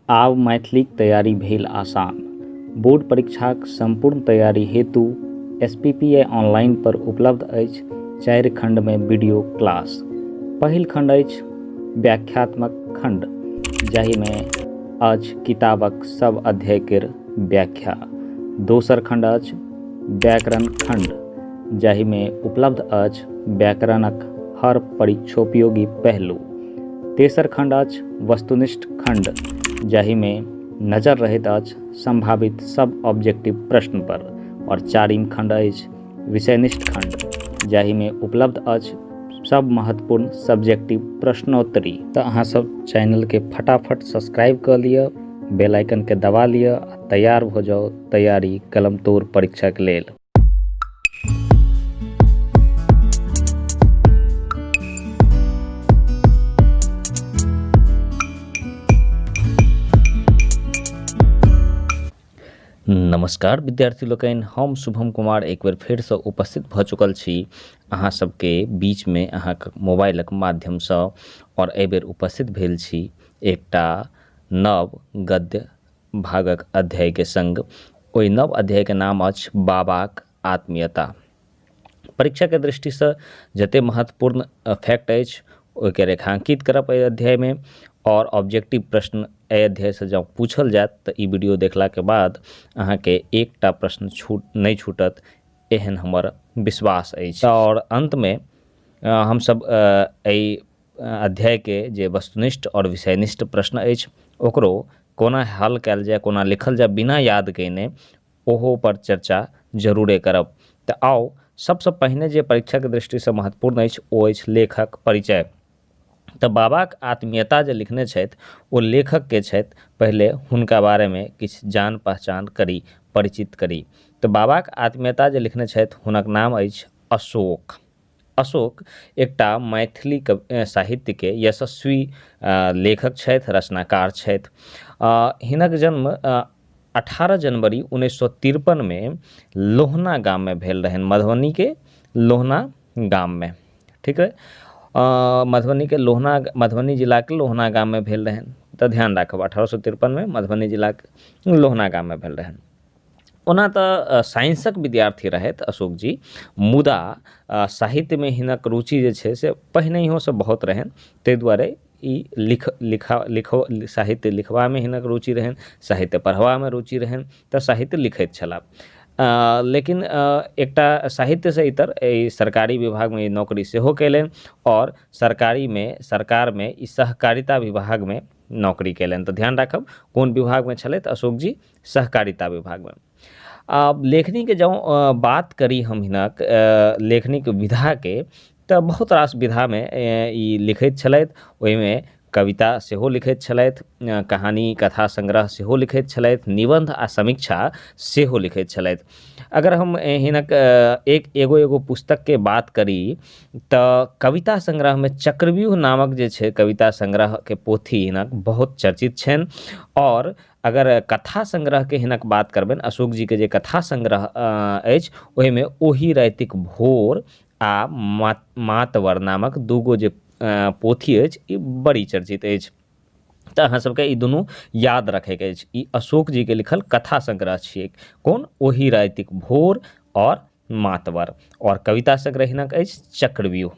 आब मैथिलीक तैयारी भेल आसान। बोर्ड परीक्षाक सम्पूर्ण तैयारी हेतु S P P I online पर उपलब्ध अछि 4 खंडमे वीडियो क्लास। पहिल खंड अछि व्याख्यात्मक खंड, जाहिमे अछि किताबक सब अध्याय केर व्याख्या। दोसर खंड अछि व्याकरण खंड, जाहिमे उपलब्ध अछि व्याकरणक हर परीक्षोपयोगी पहलू। तेसर खंड अछि वस्तुनिष्ठ खंड, जाहिमे नजर रहैत अछि संभावित सब ऑब्जेक्टिव प्रश्न पर। और चारिम खंड अछि विषयनिष्ठ खंड, जाहिमे उपलब्ध अछि सब महत्वपूर्ण सब्जेक्टिव प्रश्नोत्तरी। तऽ अहाँ सब चैनलके फटाफट सब्सक्राइब कऽ लिअ, बेल आइकनके दबा लिअ आ तैयार भऽ जाउ तैयारी कलमतोड़ परीक्षाके लेल। नमस्कार विद्यार्थी लोकनि, हम शुभम कुमार एक बेर फेरसँ उपस्थित भऽ चुकल छी अहाँ सबके बीचमे अहाँके मोबाइलक माध्यमसँ, आओर एहिबेर उपस्थित भेल छी एकटा नव गद्य भागक अध्यायके सङ्ग। ओहि नव अध्यायके नाम अछि बाबाक आत्मीयता। परीक्षाके दृष्टिसँ जते महत्वपूर्ण फैक्ट अछि ओहिके रेखांकित करब एहि अध्यायमे, आओर ऑब्जेक्टिव प्रश्न एहि अध्यायसँ जँ पूछल जायत तऽ ई वीडियो देखलाके बाद अहाँके एकटा प्रश्न नहि छूटत, एहन हमर विश्वास अछि। आओर अन्तमे हमसब एहि अध्यायके जे वस्तुनिष्ठ आओर विषयनिष्ठ प्रश्न अछि ओकरो कोना हल कयल जाय, कोना लिखल जाय बिना याद कयने, ओहो पर चर्चा जरूरे करब। तऽ आउ, सबसँ पहिने जे परीक्षाके दृष्टिसँ महत्वपूर्ण अछि ओ अछि लेखक परिचय। तऽ बाबाक आत्मीयता जे लिखने छथि ओ लेखक के छथि, पहिले हुनका बारेमे किछु जान पहचान करी, परिचित करी। तऽ बाबाक आत्मीयता जे लिखने छथि हुनक नाम अछि अशोक। अशोक एकटा मैथिली साहित्यके यशस्वी लेखक छथि, रचनाकार छथि। हिनक जन्म 18 जनवरी 1953 में लोहना गाम में भेल रहनि, मधुबनी के लोहना गाम में, ठीक है, मधुबनी के लोहना, मधुबनी जिला के लोहना गाम में भेल रहनि। तऽ ध्यान राखब, 1853 में मधुबनी जिला के लोहना गाम में भेल रहनि। ओना तऽ साइंसक विद्यार्थी रहथि अशोक जी, मुदा साहित्यमे हिनक रुचि जे छै से पहिनहियोसँ बहुत रहनि, ताहि दुआरे ई लिख लिखा लिखो साहित्य लिखबामे हिनक रुचि रहनि, साहित्य पढ़बामे रुचि रहनि, तऽ साहित्य लिखैत छलाह। लेकिन एकटा साहित्यसँ इतर एहि सरकारी विभागमे ई नौकरी सेहो कयलनि, आओर सरकारमे ई सहकारिता विभागमे नौकरी कयलनि। तऽ ध्यान राखब कोन विभागमे छलथि अशोक जी, सहकारिता विभागमे। आब लेखनीके जँ बात करी हम हिनक लेखनीके विधाके, तऽ बहुत रास विधामे ई लिखैत छलथि। ओहिमे कविता सेहो लिखैत छलथि, कहानी कथा संग्रह सेहो लिखैत छलथि, निबन्ध आ समीक्षा सेहो लिखैत छलथि। अगर हम हिनक एक एगो एगो पुस्तकके बात करी तऽ कविता संग्रहमे चक्रव्यूह नामक जे छै कविता संग्रहके पोथी हिनक बहुत चर्चित छनि। आओर अगर कथा संग्रहके हिनक बात करबनि, अशोक जीके जे कथा संग्रह अछि ओहिमे ओहि रातिक भोर आ मातवर नामक दूगो जे पोथी अछि ई बड़ी चर्चित अछि। तऽ अहाँ सबके ई दुनू याद रखैके अछि। ई अशोक जीके लिखल कथा संग्रह छियै, कोन? ओहि रातिक भोर आओर मातवर। आओर कविता संग्रह हिनक अछि चक्रव्यूह।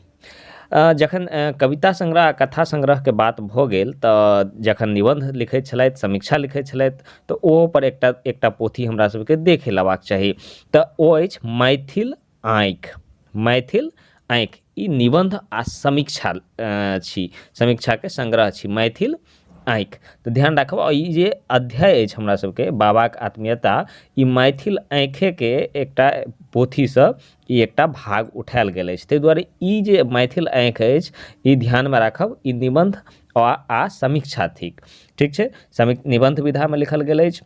जखन कविता संग्रह आ कथा संग्रहके बात भऽ गेल तऽ जखन निबन्ध लिखैत छलथि, समीक्षा लिखैत छलथि, तऽ ओहो पर एकटा एकटा पोथी हमरा सबके देख लेबाक चाही। तऽ ओ अछि मैथिल आँखि। मैथिल आँखि ई निबन्ध आ समीक्षा छी, समीक्षाके संग्रह छी मैथिल आँखि। तऽ ध्यान राखब, ई जे अध्याय अछि हमरा सबके बाबाक आत्मीयता, ई मैथिल आँखिके एकटा पोथीसँ ई एकटा भाग उठायल गेल अछि। ताहि दुआरे ई जे मैथिल आँखि अछि ई ध्यानमे राखब, ई निबन्ध आ समीक्षा थिक, ठीक छै। निबन्ध विधामे लिखल गेल अछि।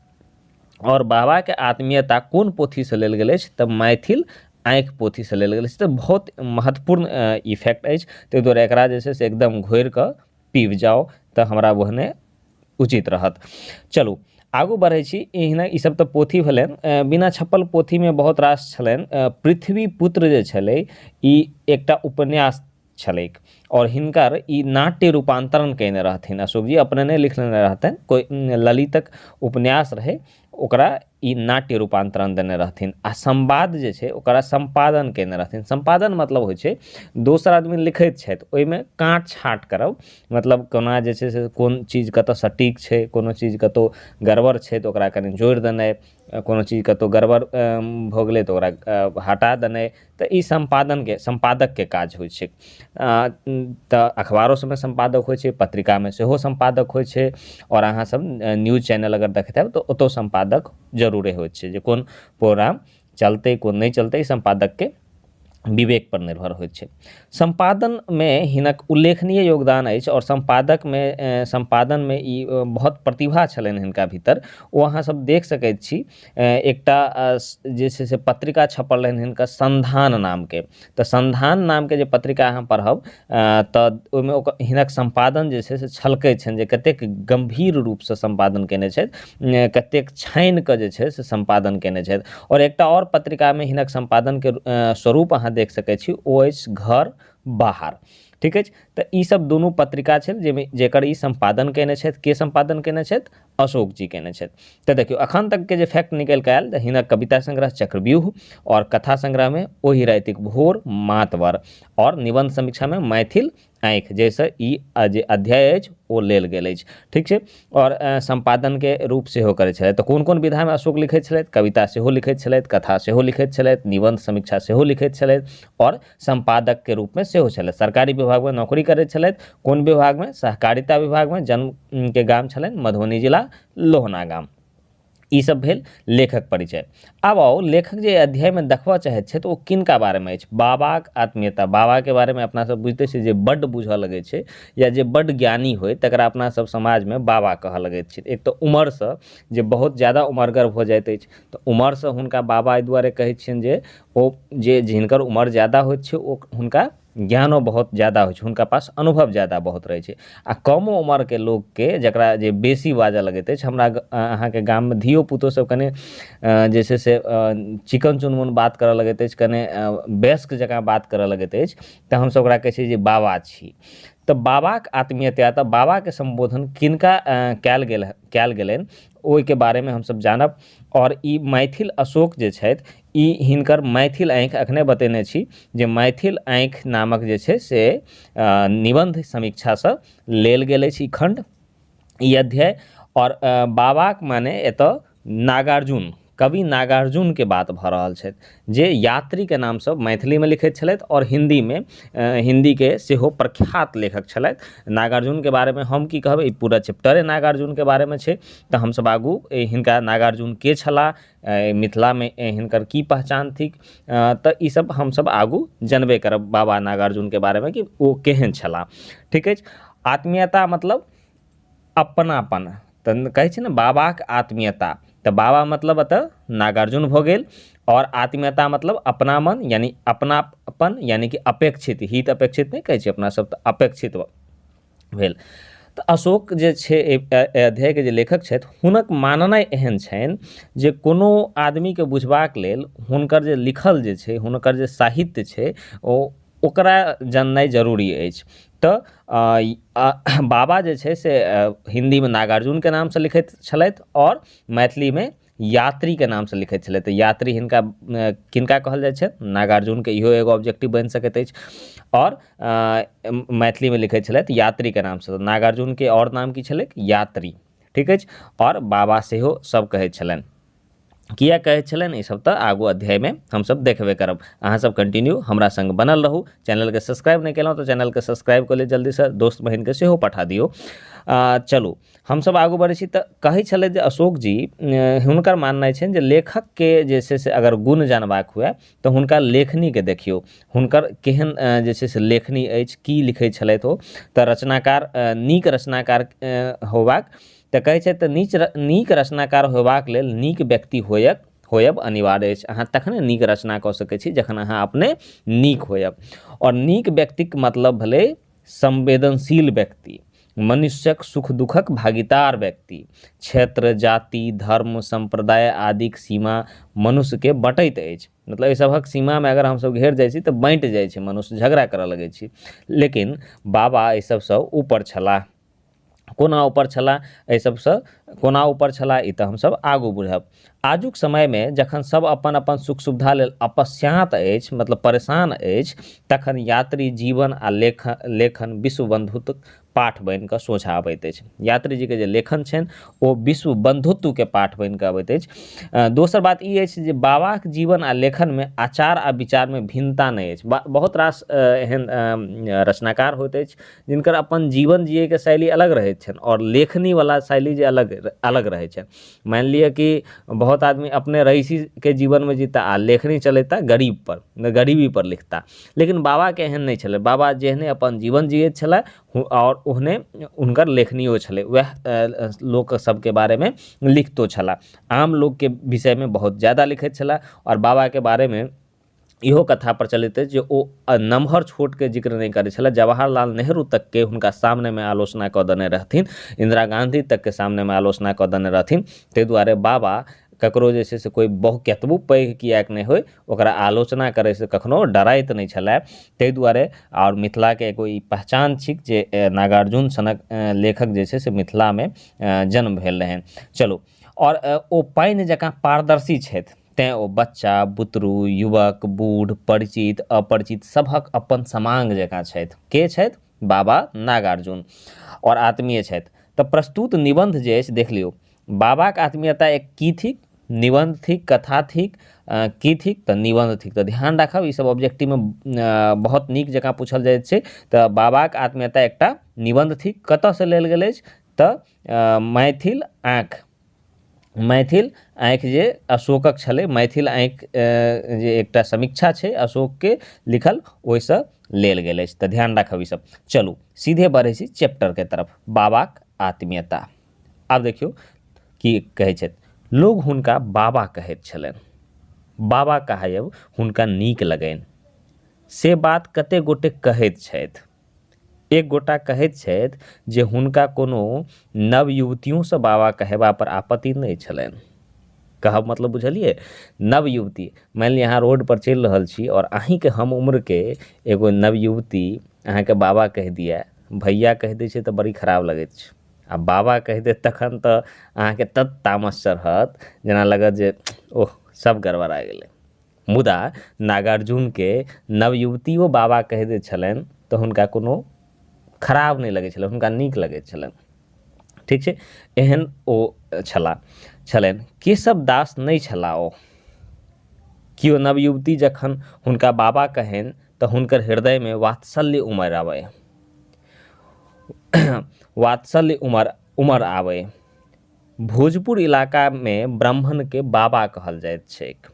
आओर बाबाके आत्मीयता कोन पोथीसँ लेल गेल अछि तऽ मैथिल आँखि पोथीसँ लेल गेल अछि। तऽ बहुत महत्वपूर्ण ई फैक्ट अछि, ताहि दुआरे एकरा जे छै से एकदम घोरिकऽ पीब जाउ तऽ हमरा ओहने उचित रहत। चलू आगू बढ़ै छी। एहिना ई सब तऽ पोथी भेलनि। बिना छपल पोथीमे बहुत रास छलनि। पृथ्वी पुत्र जे छलै ई एकटा उपन्यास छलैक। और हिनकर ई नाट्य रूपांतरण कयने रहथिन अशोक जी, अपने नहि लिख लेने रहथिन, कोइ ललितक उपन्यास रहै ओकरा ई नाट्य रूपांतरण देने रहथिन। आ संवाद जे छै ओकरा सम्पादन कयने रहथिन। सम्पादन मतलब होइ छै दोसर आदमी लिखैत छथि ओहिमे काट छाँट करब, मतलब कोना जे छै से कोन चीज कतऽ सटीक छै, कोनो चीज कतहु गड़बड़ छै तऽ ओकरा कनि जोड़ि देनाइ, कोनो चीज कतहु गड़बड़ भऽ गेलै तऽ ओकरा हटा देनाइ, तऽ ई सम्पादनके सम्पादकके काज होइ छै। तऽ अखबारो सबमे सम्पादक होइ छै, पत्रिकामे सेहो सम्पादक होइ छै, आओर अहाँ सब न्यूज चैनल अगर देखैत हैब तऽ ओतौ सम्पादक जरूरे होइ छै, जे कोन प्रोग्राम चलतै कोन नहि चलतै सम्पादकके विवेक पर निर्भर होइत छै। सम्पादनमे हिनक उल्लेखनीय योगदान अछि आओर सम्पादनमे ई बहुत प्रतिभा छलनि हिनका भीतर, ओ अहाँ सब देख सकैत छी। एकटा जे छै से पत्रिका छपल रहनि हिनकर संधान नामके, तऽ संधान नामके जे पत्रिका अहाँ पढ़ब तऽ ओहिमे हिनक सम्पादन जे छै से छलकै छनि जे कतेक गम्भीर रूपसँ सम्पादन कयने छथि, कतेक छानि कऽ जे छै से सम्पादन कयने छथि। आओर एकटा आओर पत्रिकामे हिनक सम्पादनके स्वरूप अहाँ देख सकै छी, ओ अछि घर बाहर। ठीक अछि, तऽ ई सब दुनू पत्रिका छै जाहिमे जेकर ई सम्पादन कयने छथि। के सम्पादन कयने छथि? अशोक जी कयने छथि। तऽ देखियौ अखन तकके जे फैक्ट निकलि कऽ आयल तऽ हिनक कविता संग्रह चक्रव्यूह और कथा संग्रहमे ओहि रातिक भोर मातवर और निबंध समीक्षामे मैथिल आँखि, जाहिसँ ई जे अध्याय अछि ओ लेल गेल अछि। ठीक छै, और सम्पादनके रूप सेहो करै छलथि। तऽ कोन कोन विधामे अशोक लिखैत छलथि? कविता सेहो लिखैत छलथि, कथा सेहो लिखैत छलथि, निबंध समीक्षा सेहो लिखैत छलथि और सम्पादकके रूपमे सेहो छलथि। सरकारी विभागमे नौकरी करैत छलथि। कोन विभागमे? सहकारिता विभागमे। जन्मके गाम छलनि मधुबनी जिला लोहना गाम। ई सब भेल लेखक परिचय। आब आओ लेखक जे अध्यायमे देखबऽ चाहैत छथि ओ किनका बारेमे अछि? बाबाक आत्मीयता। बाबाके बारेमे अपना सब बुझिते छियै जे बड्ड बुझऽ लगै छै या जे बड्ड ज्ञानी होइ तकरा अपना सब समाजमे बाबा कहऽ लगैत छै। एक तऽ उमरसँ जे बहुत ज्यादा उमरगर भऽ जाइत अछि तऽ उमरसँ हुनका बाबा एहि दुआरे कहै छियनि जे ओ जे जिनकर उमर ज्यादा होइत छै ओ हुनका ज्ञानो बहुत ज्यादा होइ छै, हुनका पास अनुभव ज्यादा बहुत रहै छै। आ कमो उमरके लोकके जकरा जे बेसी बाजऽ लगैत अछि, हमरा अहाँके गाममे धियो पुतो सब कने जे छै से चिकन चुनमुन बात करऽ लगैत अछि, कने वयस्क जकाँ बात करऽ लगैत अछि, तऽ हमसब ओकरा कहै छियै जे बाबा छी। तऽ बाबाक आत्मीयता, तऽ बाबाके सम्बोधन किनका कयल गेलनि ओहिके बारेमे हमसब जानब। और ई मैथिल अशोक जे छथि ई हिनकर मैथिल आँखि, अखने बतेने छी जे मैथिल आँखि नामक जे छै से निबंध समीक्षासँ लेल गेल अछि ई खण्ड, ई अध्याय। और बाबाक माने एतऽ नागार्जुन, कवि नागार्जुनके बात भऽ रहल छथि जे यात्रीके नामसँ मैथिलीमे लिखैत छलथि और हिन्दीमे हिन्दीके सेहो प्रख्यात लेखक छलथि। नागार्जुनके बारेमे हम की कहब, ई पूरा चैप्टरे नागार्जुनके बारेमे छै, तऽ हमसब आगू हिनका नागार्जुन के छलाह, मिथिलामे हिनकर की पहचान थिक, तऽ ई सब हमसब आगू जनबे करब बाबा नागार्जुनके बारेमे कि ओ केहन छलाह। ठीक अछि, आत्मीयता मतलब अपनापन, तऽ कहै छै ने बाबाक आत्मीयता, तऽ बाबा मतलब एतऽ नागार्जुन भऽ गेल और आत्मीयता मतलब अपनामन यानी अपनापन यानी कि अपेक्षित, हित अपेक्षित नहि कहै छै अपना सब, तऽ अपेक्षित भेल। तऽ अशोक जे छै अध्यायके जे लेखक छथि हुनक माननाइ एहन छनि जे कोनो आदमीके बुझबाक लेल हुनकर जे लिखल जे छै, हुनकर जे साहित्य छै ओ ओकरा जाननाइ जरूरी अछि। तऽ बाबा जे छै से हिन्दीमे नागार्जुनके नामसँ लिखैत छलथि और मैथिलीमे यात्रीके नामसँ लिखैत छलथि। तऽ यात्री हिनका किनका कहल जाइ छै? नागार्जुनके। इहो एगो ऑब्जेक्टिव बनि सकैत अछि। और मैथिलीमे लिखैत छलथि यात्रीके नामसँ, नागार्जुनके और नाम की छलै? यात्री। ठीक अछि, और बाबा सेहो सब कहै छलनि। किया कहै छलनि ई सब तऽ आगू अध्यायमे हमसब देखबे करब। अहाँ सब कंटिन्यू हमरा संग बनल रहू। चैनलके सब्सक्राइब नहि केलहुँ तऽ चैनलके सब्सक्राइब कऽ लिअ जल्दीसँ, दोस्त बहिनके सेहो पठा दियौ। चलू हमसब आगू बढ़ै छी। तऽ कहै छलै जे अशोक जी हुनकर माननाइ छनि जे लेखकके जे छै से अगर गुण जानबाक हुए तऽ हुनका लेखनीके देखियौ, हुनकर केहन जे छै से लेखनी अछि, की लिखै छलथि ओ। तऽ रचनाकार, नीक रचनाकार होबाक तऽ कहै छै तऽ नीक रचनाकार होयबाक लेल नीक व्यक्ति होयब अनिवार्य अछि। अहाँ तखने नीक रचना कऽ सकै छी जखन अहाँ अपने नीक होयब। और नीक व्यक्तिके मतलब भेलै संवेदनशील व्यक्ति, मनुष्यक सुख दुखक भागीदार व्यक्ति। क्षेत्र, जाति, धर्म, सम्प्रदाय आदिक सीमा मनुष्यके बँटैत अछि। मतलब एहि सभक सीमामे अगर हमसभ घेर जाइ छी तऽ बाँटि जाइ छै मनुष्य, झगड़ा करऽ लगै छी। लेकिन बाबा एहि सभसँ ऊपर छलाह। कोना ऊपर छलाह? एहि सभसँ कोना ऊपर छलाह ई तऽ हमसभ आगू बुझब। आजुक समयमे जखन सभ अपन अपन सुख सुविधा लेल अपस्याँत अछि, मतलब परेशान अछि, तखन यात्री जीवन आ लेखन विश्व बंधुत्व पाठ बनि कऽ सोझाँ अबैत अछि। यात्री जीके जे लेखन छनि ओ विश्व बंधुत्वके पाठ बनि कऽ अबैत अछि। दोसर बात ई अछि जे बाबाक जीवन आ लेखनमे आचार आ विचारमे भिन्नता नहि अछि। बहुत रास एहन रचनाकार होइत अछि जिनकर अपन जीवन जियैके शैली अलग रहैत छनि आओर लेखनीवला शैली जे अलग अलग रहै छनि। मानि लिअ कि बहुत आदमी अपने रईसीके जीवनमे जीता आ लेखनी चलेता गरीबपर, गरीबीपर लिखता, लेकिन बाबाके एहन नहि छलै। बाबा जेहने अपन जीवन जियैत छलै आओर ओहने हुनकर लेखनियो छलै, वएह लोक सबके बारेमे लिखतो छलाह, आम लोकके विषयमे बहुत ज्यादा लिखैत छलाह। आओर बाबाके बारेमे इहो कथा प्रचलित अछि जे ओ नमहर छोटके जिक्र नहि करै छलाह। जवाहरलाल नेहरू तकके हुनका सामनेमे आलोचना कऽ देने रहथिन, इन्दिरा गाँधी तकके सामनेमे आलोचना कऽ देने रहथिन। ताहि दुआरे बाबा ककरो जे छै से कोइ बहुत कतबो पैघ किएक नहि होइ, ओकरा आलोचना करैसँ कखनो डराइत नहि छलै। ताहि दुआरे आओर मिथिलाके एगो ई पहचान छिक जे नागार्जुन सनक लेखक जे छै से मिथिलामे जन्म भेल रहनि। चलू, आओर ओ पानि जकाँ पारदर्शी छथि, तेँ ओ बच्चा, बुतरू, युवक, बूढ़, परिचित, अपरिचित सभक अपन समांग जकाँ छथि। के छथि? बाबा नागार्जुन आओर आत्मीय छथि। तऽ प्रस्तुत निबन्ध जे अछि देख लियौ, बाबाक आत्मीयता एक की थिक? निबन्ध थिक, कथा थिक, की थिक? तऽ निबन्ध थिक। तऽ ध्यान राखब, ई सब ऑब्जेक्टिवमे बहुत नीक जकाँ पूछल जाइत छै। तऽ बाबाक आत्मीयता एकटा निबन्ध थिक। कतऽसँ लेल गेल अछि? तऽ मैथिल आँखि, मैथिल आँखि जे अशोकक छलै, मैथिल आँखि जे एकटा समीक्षा छै अशोकके लिखल, ओहिसँ लेल गेल अछि। तऽ ध्यान राखब ई सब। चलू सीधे बढ़ै छी चैप्टरके तरफ, बाबाक आत्मीयता। आब देखियौ की कहै छथि। लोग हुनका बाबा कहैत छलनि, बाबा कहायब हुनका नीक लगनि, से बात कते गोटे कहैत छथि। एक गोटा कहैत छथि जे हुनका कोनो नव युवतियोसँ बाबा कहेबा पर आपत्ति नहि छलनि। कहब मतलब बुझलियै, नव युवती, मानि लिअ अहाँ रोड पर चलि रहल छी आओर अहीँके हम उम्रके एगो नव युवती अहाँके बाबा कहि दिए, भैया कहि दै छै तऽ बड़ी खराब लगैत छै, आ बाबा कहि देत तखन तऽ अहाँके तत तामस चढ़त जेना लगत जे ओह सब गड़बड़ा गेलै। मुदा नागार्जुनके नवयुवतियो बाबा कहि दैत छलनि तऽ हुनका कोनो खराब नहि लगै छलनि, हुनका नीक लगैत छलनि। ठीक छै, एहन ओ छलाह छलनि। केशव दास नहि छलाह ओ। केओ नवयुवती जखन हुनका बाबा कहनि तऽ हुनकर हृदयमे वात्सल्य उमड़ आबै, वात्सल्य उमड़ आबै। भोजपुर इलाकामे ब्राह्मणके बाबा कहल जाइत छैक,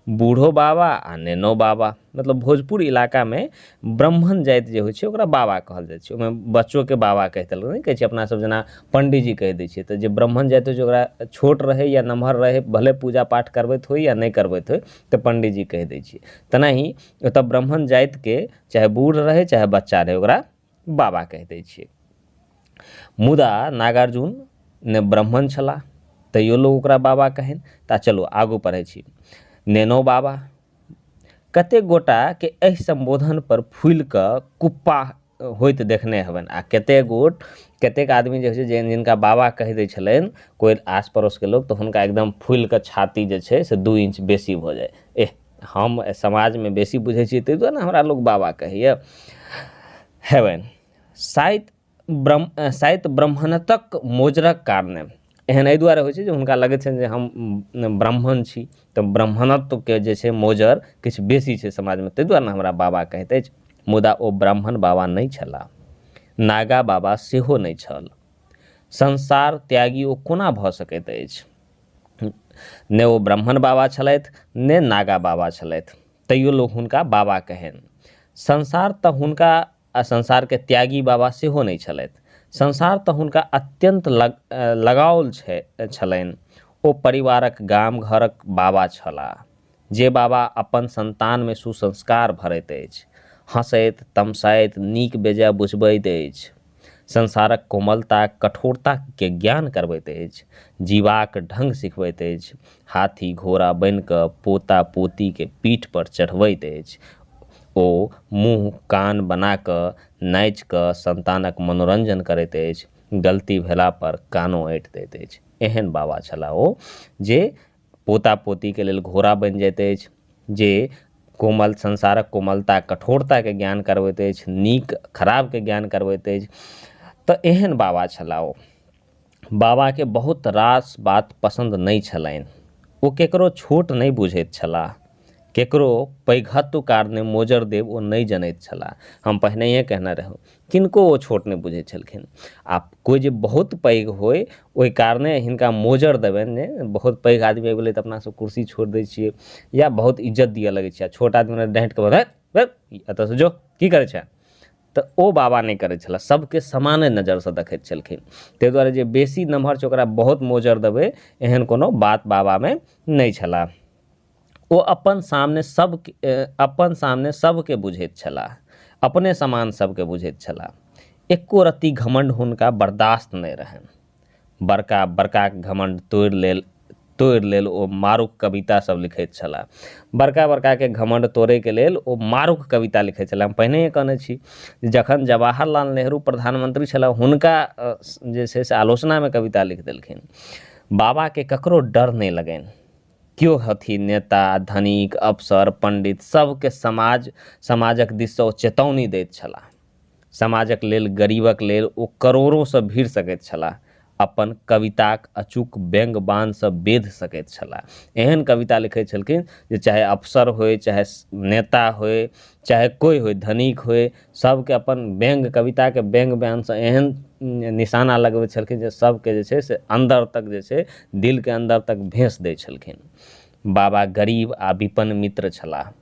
बूढ़ो बाबा आ नेनो बाबा। मतलब भोजपुर इलाकामे ब्राह्मण जाति जे होइ छै ओकरा बाबा कहल जाइ छै। ओहिमे बच्चोके बाबा कहि देलक, नहि कहै छै अपना सब जेना पंडीजी कहि दै छियै। तऽ जे ब्राह्मण जाति होइ छै ओकरा छोट रहै या नमहर रहै, भले पूजा पाठ करबैत होइ या नहि करबैत होइ, तऽ पंडीजी कहि दै छियै। तेनाही ओतऽ ब्राह्मण जातिके चाहे बूढ़ रहै चाहे बच्चा रहै, ओकरा बाबा कहि दै छियै। मुदा नागार्जुन ने ब्राह्मण छलाह, तैयो लोक ओकरा बाबा कहनि। तऽ चलू आगू पढ़ै छी। नेनो बाबा, कतेक गोटाके एहि सम्बोधन पर फूलि कऽ कुप्पा होइत देखने हेबनि, आ कतेक आदमी जे होइ छै जिनका बाबा कहि दै छलनि कोइ आस पड़ोसके लोक, तऽ हुनका एकदम फूलि कऽ छाती जे छै से 2 इंच बेसी भऽ जाइ। एह, हम समाजमे बेसी बुझै छियै ताहि दुआरे ने हमरा लोक बाबा कहैए हेबनि। शायद ब्राह्मणत्वक मोजरक कारणे एहन एहि दुआरे होइ छै जे हुनका लगैत छनि जे हम ब्राह्मण छी तऽ ब्राह्मणत्वके जे छै मोजर किछु बेसी छै समाजमे, ताहि दुआरे ने हमरा बाबा कहैत अछि। मुदा ओ ब्राह्मण बाबा नहि छलाह, नागा बाबा सेहो नहि छल। संसार त्यागी ओ कोना भऽ सकैत अछि? ने ओ ब्राह्मण बाबा छलथि ने नागा बाबा छलथि, तैयो लोक हुनका बाबा कहनि। संसार तऽ हुनका संसारके त्यागी बाबा सेहो नहि छलथि। संसार तऽ हुनका अत्यन्त लगाओल छलनि। ओ परिवारक गाम घरक बाबा छलाह, जे बाबा अपन संतानमे सुसंस्कार भरैत अछि, हँसैत तमसाइत नीक बेजाय बुझबैत अछि। संसारक कोमलता कठोरताके ज्ञान करबैत अछि, जीबाक ढङ्ग सिखबैत अछि, हाथी घोड़ा बनिकऽ पोता पोतीके पीठपर चढ़बैत अछि। ओ मुँह कान बनाकऽ नाचिकऽ सन्तानक मनोरञ्जन करैत अछि, गलती भेलापर कानो ऐँठि दैत अछि। एहन बाबा छलाह ओ जे पोता पोतीके लेल घोड़ा बनि जाइत अछि, जे कोमल संसारक कोमलता कठोरताके ज्ञान करबैत अछि, नीक खराबके ज्ञान करबैत अछि। तऽ एहन बाबा छलाह ओ। बाबाके बहुत रास बात पसन्द नहि छलनि। ओ केकरो छोट नहि बुझैत छलाह, केकरो पैघत्व कारणे मोजर देब ओ नहि जनैत छलाह। हम पहिनहिए कहने रहौँ, किनको ओ छोट नहि बुझैत छलखिन। आ कोइ जे बहुत पैघ होइ ओहि कारणे हिनका मोजर देबनि, जे बहुत पैघ आदमी आबि गेलै तऽ अपना सब कुर्सी छोड़ि दै छियै या बहुत इज्जत दिअ लगै छियै। आ छोट आदमी डाँटिके बजै, एतऽसँ जो, की करै छै, तऽ ओ बाबा नहि करै छलाह, सबके समाने नजरसँ देखैत छलखिन। ताहि दुआरे जे बेसी नमहर छै ओकरा बहुत मोजर देबै, एहन कोनो बात बाबामे नहि छलाह। ओ अपन सामने सब अपन सामने सबके बुझैत छलाह, अपने समान सबके बुझैत छलाह। एको रत्ती घमण्ड हुनका बर्दाश्त नहि रहनि। बड़का बड़काके घमण्ड तोड़ि लेल ओ मारुक कविता सब लिखैत छलाह। बड़का बड़काके घमण्ड तोड़ैके लेल ओ मारुक कविता लिखैत छलाह। हम पहिनहिए कहने छी जखन जवाहरलाल नेहरू प्रधानमंत्री छलाह हुनका जे छै से आलोचनामे कविता लिख देलखिन। बाबाके ककरो डर नहि लगनि। केओ हथी नेता, धनिक, अफसर, पंडित, सबके समाजक दिससँ ओ चेतौनी दैत छलाह। समाजक लेल, गरीबक लेल ओ करोड़ोसँ भिड़ सकैत छलाह, अपन कविताक अचूक व्यंग्य बाणसँ बेध सकैत छलाह। एहन कविता लिखैत छलखिन जे चाहे अफसर होइ, चाहे नेता होइ, चाहे कोइ होइ, धनिक होइ, सबके अपन व्यंग्य कविताके व्यंग्य बाणसँ एहन निशाना लगबै छलखिन जे सबके जे छै से अन्दर तक जे छै दिलके अन्दर तक भेस दै छलखिन। बाबा गरीब आ विपन्न मित्र छलाह।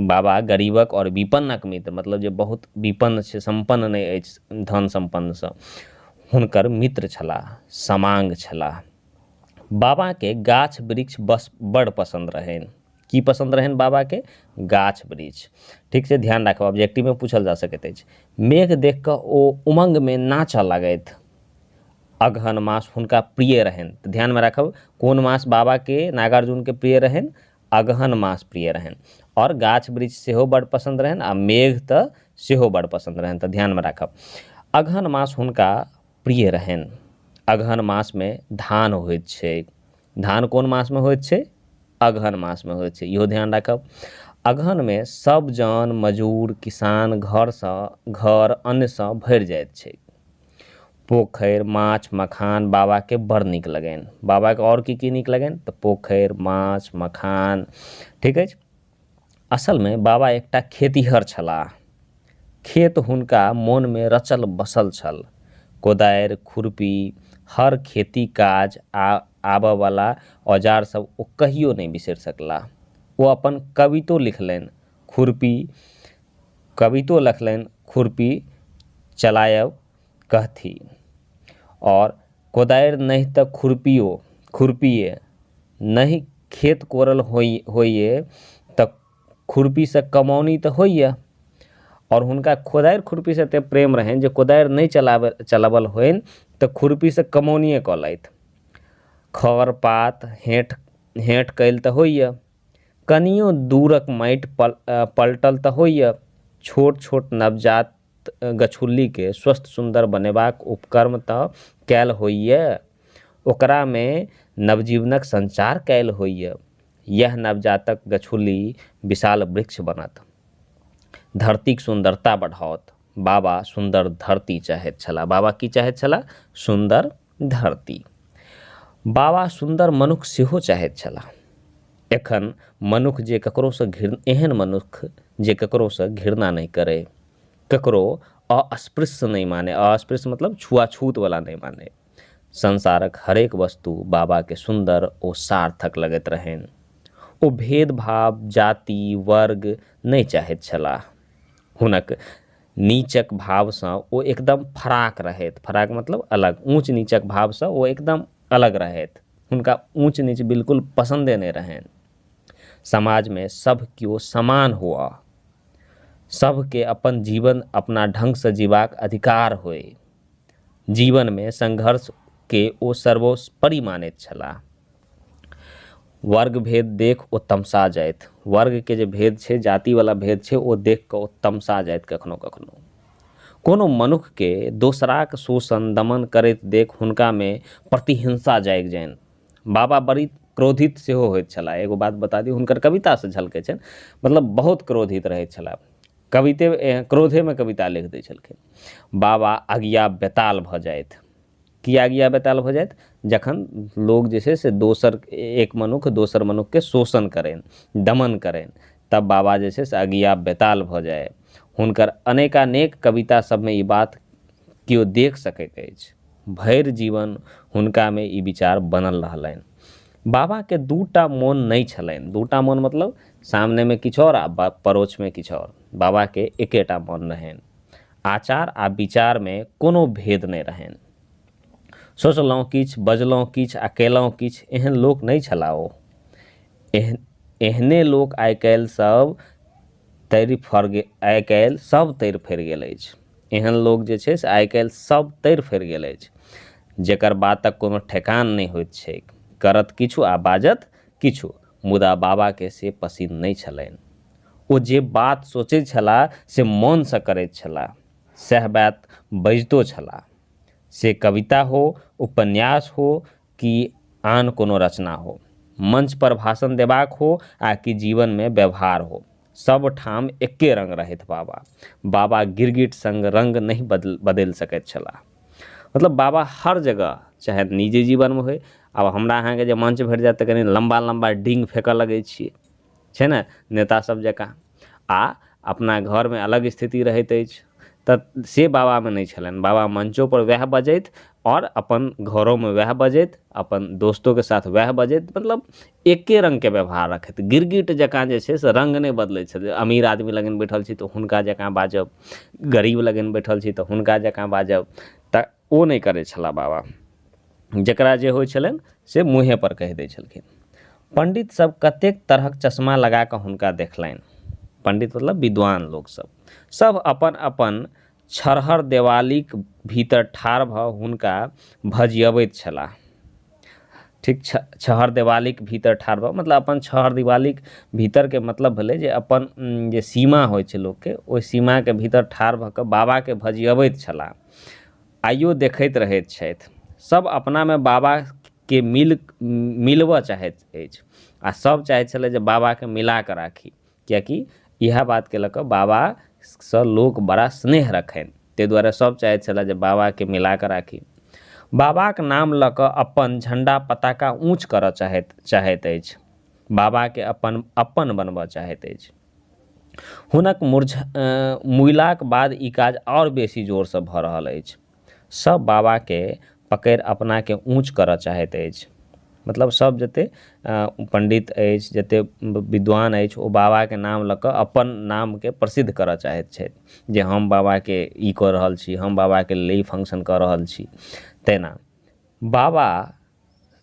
बाबा गरीबक आओर विपन्नक मित्र, मतलब जे बहुत विपन्न छै, सम्पन्न नहि अछि धन सम्पन्नसँ, हुनकर मित्र छलाह, समांग छलाह। बाबाके गाछ वृक्ष बस बड़ पसन्द रहनि। की पसन्द रहनि बाबाके? गाछ वृक्ष। ठीक छै, ध्यान राखब, ऑब्जेक्टिवमे पूछल जा सकैत अछि। मेघ देख कऽ ओ उमंगमे नाचऽ लगथि। अगहन मास हुनका प्रिय रहनि। तऽ ध्यानमे राखब, कोन मास बाबाके नागार्जुनके प्रिय रहनि? अगहन मास प्रिय रहनि। आओर गाछ वृक्ष सेहो बड़ पसन्द रहनि आ मेघ तऽ सेहो बड़ पसन्द रहनि। तऽ ध्यानमे राखब, अगहन मास हुनका प्रिय रहनि। अगहन मासमे धान होइत छै। धान कोन मासमे होइत छै? अगहन मासमे होइत छै, इहो ध्यान राखब। अगहनमे सब जन मजूर किसान घरसँ घर अन्नसँ भरि जाइत छै। पोखरि, माछ, मखान बाबाके बड़ नीक लगनि। बाबाके आओर की की नीक लगनि? तऽ पोखरि, माछ, मखान। ठीक अछि। असलमे बाबा एकटा खेतिहर छलाह। खेत हुनका मोनमे रचल बसल छल। कोदारि, खुरपी, हर खेती काज आबऽवला औजार सब ओ कहियो नहि बिसरि सकलाह। ओ अपन कवितो लिखलनि, खुरपी कवितो लिखलनि, खुरपी चलायब कहथि, आओर कोदारि नहि तऽ खुरपिए नहि, खेत कोड़ल होइए तऽ खुरपीसँ कमौनी तऽ होइए। आओर हुनका कोदारि खुरपीसँ एतेक प्रेम रहनि जे कोदारि नहि चलाबल होइन तऽ खुरपीसँ कमौनिए कऽ लैथ। खर पात हेठ हेठ कयल तऽ होइए, कनियो दूरक माटि पलटल तऽ होइए। छोट छोट नवजात गछुल्लीके स्वस्थ सुन्दर बनेबाक उपक्रम तऽ कयल होइए, ओकरामे नवजीवनक संचार कयल होइए। यह नवजातक गछुली विशाल वृक्ष बनत, धरतीक सुन्दरता बढ़ाओत। बाबा सुन्दर धरती चाहैत छलाह। बाबा की चाहैत छलाह? सुन्दर धरती। बाबा सुन्दर मनुख सेहो चाहैत छलाह। एखन मनुख जे ककरोसँ एहन मनुख जे ककरोसँ घृणा नहि करे, ककरो अस्पृश्य नहि माने, अस्पृश्य मतलब छुआछूतवला नहि माने। संसारक हरेक वस्तु बाबाके सुन्दर ओ सार्थक लगैत रहनि। ओ भेदभाव, जाति, वर्ग नहि चाहैत छलाह। हुनक नीचक भावसँ ओ एकदम फराक रहथि। फराक मतलब अलग, ऊँच नीचक भावसँ ओ एकदम अलग रहथि। हुनका ऊँच नीच बिल्कुल पसन्दे नहि रहनि। समाजमे सब केओ समान हुअ, सबके अपन जीवन अपना ढङ्गसँ जीबाक अधिकार होइ। जीवनमे संघर्षके ओ सर्वोपरि मानैत छलाह। वर्ग भेद देख ओ तमसा जाथि। वर्गके जे भेद छै, जातिवला भेद छै, ओ देख कऽ ओ तमसा जाथि कखनो कखनो। कोनो मनुक्खके दोसराक शोषण दमन करैत देख हुनकामे प्रतिहिंसा जागि जानि। बाबा बड़ी क्रोधित सेहो होइत छलाह। एगो बात बता दी, हुनकर कवितासँ झलकै छनि, मतलब बहुत क्रोधित रहैत छलाह। कविते क्रोधेमे कविता लिख दै छलखिन। बाबा अगिया बेताल भऽ जाथि। किया अगिया बेताल भऽ जाथि? जखन लोक जे छै से दोसर एक मनुक्ख दोसर मनुक्खके शोषण करनि, दमन करनि, तब बाबा जे छै से अगिया बेताल भऽ जाय। हुनकर अनेकानेक कविता सबमे ई बात केओ देख सकैत अछि। भरि जीवन हुनकामे ई विचार बनल रहलनि। बाबाके दूटा मोन नहि छलनि। दूटा मोन मतलब सामनेमे किछु आओर आ परोछमे किछु आओर। बाबाके एकेटा मोन रहनि। आचार आ विचारमे कोनो भेद नहि रहनि। सोचलहुँ किछु, बजलहुँ किछु आ केलहुँ किछु, एहन लोक नहि छलाह ओ। एहने लोक आइ काल्हि सब तरि फर आइ काल्हि सब तरि फरि गेल अछि। एहन लोक जे छै से आइ काल्हि सब तरि फरि गेल अछि, जकर बातक कोनो ठेकान नहि होइत छैक। करत किछु आ बाजत किछु। मुदा बाबाके से पसिन नहि छलनि। ओ जे बात सोचैत छलाह से मोनसँ करैत छलाह, सएह बात बजितो छलाह। से कविता हो, उपन्यास हो कि आन कोनो रचना हो, मंच पर भाषण देबाक हो आ कि जीवनमे व्यवहार हो, सब ठाम एक्के रंग रहथि बाबा। बाबा गिरगिट संग रंग नहि बदलि सकैत छलाह। मतलब बाबा हर जगह, चाहे निजी जीवनमे होइ, आब हमरा अहाँके जे मंच भेट जायत तऽ कनि लम्बा लम्बा डिंग फेकऽ लगै छियै, छै ने, नेता सब जकाँ। आ अपना घरमे अलग स्थिति रहैत अछि, तऽ से बाबामे नहि छलनि। बाबा मंचोपर वएह बजैत आओर अपन घरोमे वएह बजैत, अपन दोस्तोके साथ वएह बजैत, मतलब एके रङ्गके व्यवहार रखैत। गिरगिट जकाँ जे छै से रङ्ग नहि बदलै छलै। अमीर आदमी लगन बैठल छी तऽ हुनका जकाँ बाजब, गरीब लगन बैठल छी तऽ हुनका जकाँ बाजब, तऽ ओ नहि करै छलाह बाबा। जकरा जे होइ छलनि से मुँहेपर कहि दै छलखिन। पण्डित सब कतेक तरहक चश्मा लगा कऽ हुनका देखलनि। पण्डित मतलब विद्वान लोक सब। सब अपन अपन छरहर देवालीक भीतर ठाढ़ भऽ हुनका भजियबैत छलाह। ठीक, छहर देवालीक भीतर ठाढ़ भऽ मतलब अपन छहर दिवालीक भीतरके मतलब भेलै जे अपन जे सीमा होइ छै लोकके, ओहि सीमाके भीतर ठाढ़ भऽ कऽ बाबाके भजियबैत छलाह। आइयो देखैत रहैत छथि। सब अपनामे बाबाके मिलबऽ चाहैत अछि आ सब चाहैत छलै जे बाबाके मिलाकऽ राखी, किएकि इएह बातके लऽ कऽ बाबासँ लोक बड़ा स्नेह रखनि, ताहि दुआरे सब चाहैत छलै जे बाबाके मिलाकऽ राखी। बाबाक नाम लऽ कऽ अपन झण्डा पताका ऊँच करऽ चाहैत अछि। बाबाके अपन अपन बनबऽ चाहैत अछि। हुनक मुइलाक बाद ई काज आओर बेसी जोरसँ भऽ रहल अछि। सब बाबाके पकड़ि अपनाके ऊँच करऽ चाहैत अछि। मतलब सब जते पण्डित अछि, जते विद्वान अछि, ओ बाबाके नाम लऽ कऽ अपन नामके प्रसिद्ध करऽ चाहैत छथि जे हम बाबाके ई कऽ रहल छी, हम बाबाके लेल ई फंक्शन कऽ रहल छी। तेना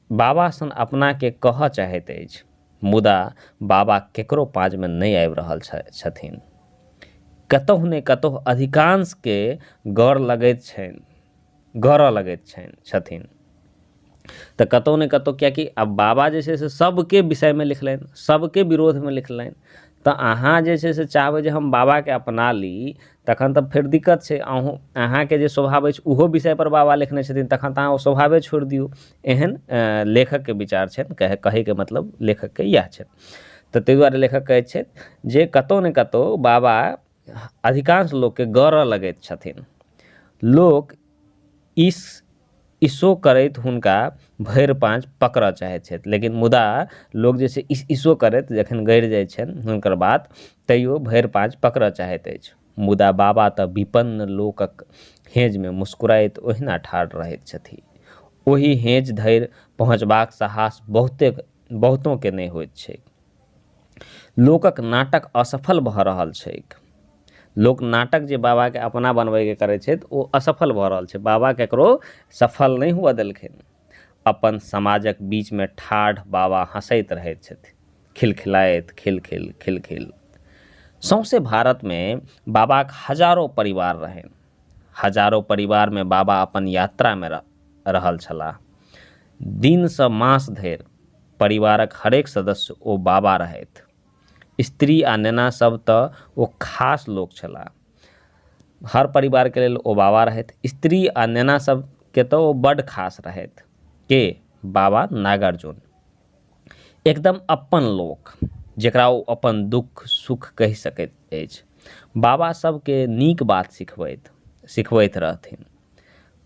बाबा सन अपनाके कहऽ चाहैत अछि, मुदा बाबा केकरो पाँजमे नहि आबि रहल छथिन। कतहु ने कतहु अधिकांशके गौर लगैत छनि, गरऽ लगैत छनि छथिन। तऽ कतहु ने कतहु, किएकि आब बाबा जे छै से सबके विषयमे लिखलनि, सबके विरोधमे लिखलनि, तऽ अहाँ जे छै से चाहबै जे हम बाबाके अपना ली, तखन तऽ फेर दिक्कत छै। अहाँके जे स्वभाव अछि ओहो विषयपर बाबा लिखने छथिन, तखन तऽ अहाँ ओ स्वभावे छोड़ि दियौ। एहन लेखकके विचार छनि, कहैके मतलब लेखकके इएह छनि। तऽ ताहि दुआरे लेखक कहै छथि जे कतहु ने कतहु बाबा अधिकांश लोकके गरऽ लगैत छथिन। लोक इसो करैत हुनका भरि पाँज पकड़ऽ चाहैत छथि, लेकिन मुदा लोक जे छै इसो करैत जखन गड़ि जाइ छनि हुनकर बात, तैयो भरि पाँज पकड़ऽ चाहैत अछि। मुदा बाबा तऽ विपन्न लोकक हेँजमे मुस्कुराइत ओहिना ठाढ़ रहैत छथि। ओहि हेँज धरि पहुँचबाक साहस बहुतोके नहि होइत छैक। लोकक नाटक असफल भऽ रहल छैक। लोक नाटक जे बाबाके अपना बनबैके करै छथि ओ असफल भऽ रहल छै। बाबा ककरो सफल नहि हुअ देलखिन। अपन समाजक बीचमे ठाढ़ बाबा हँसैत रहैत छथि, खिलखिलाइत खिलखिल खिलखिल। सौंसे भारतमे बाबाक हजारो परिवार रहनि। हजारो परिवारमे बाबा अपन यात्रामे रहल छलाह। दिनसँ मास धरि परिवारक हरेक सदस्य ओ बाबा रहथि। स्त्री आ नेना सब तऽ ओ खास लोक छलाह। हर परिवारके लेल ओ बाबा रहथि। स्त्री आ नेना सबके तऽ ओ बड्ड खास रहथि। के? बाबा नागार्जुन। एकदम अपन लोक, जकरा ओ अपन दुःख सुख कहि सकैत अछि। बाबा सबके नीक बात सिखबैत रहथिन।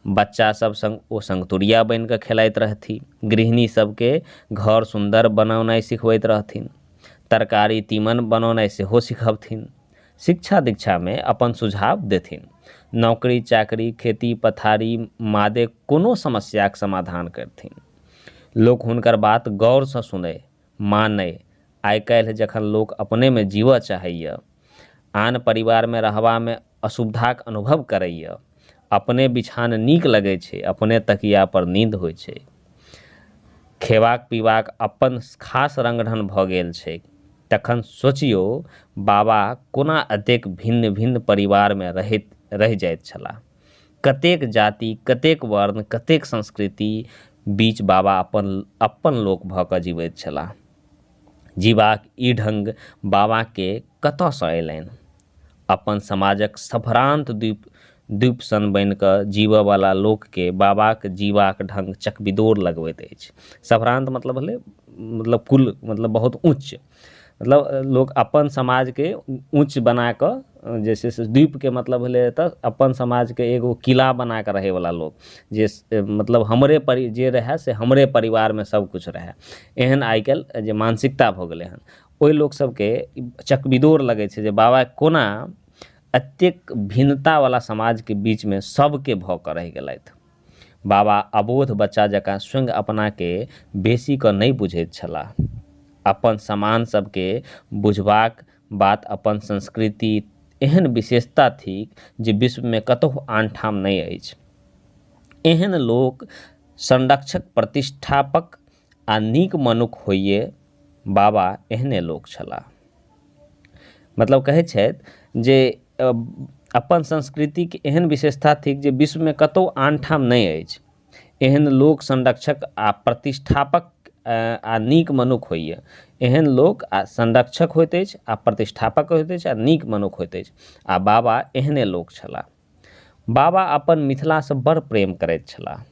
बच्चा सब संग ओ संगतुरिया बनिकऽ खेलाइत रहथि। गृहिणी सबके घर सुन्दर बनौनाइ सिखबैत रहथिन। तरकारी तीमन बनौनाइ सेहो सिखबथिन। शिक्षा दीक्षामे अपन सुझाव देथिन। नौकरी चाकरी खेती पथारी मादे कोनो समस्याक समाधान करथिन। लोक हुनकर बात गौरसँ सुनै, मानै। आइ काल्हि जखन लोक अपनेमे जीवऽ चाहैए, आन परिवारमे रहबामे असुविधाक अनुभव करैए, अपने बिछान नीक लगै छै, अपने तकियापर नींद होइ छै, खेबाक पीबाक अपन खास रंग ढंग भऽ गेल छै, तखन सोचियौ बाबा कोना एतेक भिन्न भिन्न परिवारमे रहि जाइत छलाह। कतेक जाति, कतेक वर्ण, कतेक संस्कृति बीच बाबा अपन अपन लोक भऽ कऽ जीवैत छलाह। जीबाक ई ढंग बाबाके कतऽसँ अयलनि? अपन समाजक सभ्रान्त द्वीप सन बनिकऽ जीवऽवला लोकके बाबाक जीबाक ढंग चकबिदोर लगबैत अछि। सभ्रान्त मतलब भेलै मतलब कुल, मतलब बहुत उच्च, मतलब लोक अपन समाजके ऊँच बनाकऽ जे छै से द्वीपके मतलब भेलै एतऽ अपन समाजके एगो किला बनाकऽ रहैवला लोक, जे मतलब हमरे जे रहै से हमरे परिवारमे सबकिछु रहै, एहन आइ काल्हि जे मानसिकता भऽ गेलै हँ। ओहि लोक सबके चकबिदोर लगै छै जे बाबा कोना एतेक भिन्नतावला समाजके बीचमे सबके भऽ कऽ रहि गेलथि। बाबा अबोध बच्चा जकाँ स्वयं अपनाके बेसी कऽ नहि बुझैत छलाह। अपन समान सबके बुझबाक बात अपन संस्कृति एहन विशेषता थिक जे विश्वमे कतहु आन ठाम नहि अछि। एहन लोक संरक्षक, प्रतिष्ठापक आ नीक मनुख होइए। बाबा एहने लोक छलाह। मतलब कहै छथि जे अपन संस्कृतिके एहन विशेषता थिक जे विश्वमे कतहु आन ठाम नहि अछि। एहन लोक संरक्षक आ प्रतिष्ठापक आ नीक मनुख होइए। एहन लोक आ संरक्षक होइत अछि आ प्रतिष्ठापक होइत अछि आ नीक मनुख होइत अछि। आ बाबा एहने लोक छलाह। बाबा अपन मिथिलासँ बड़ प्रेम करैत छलाह।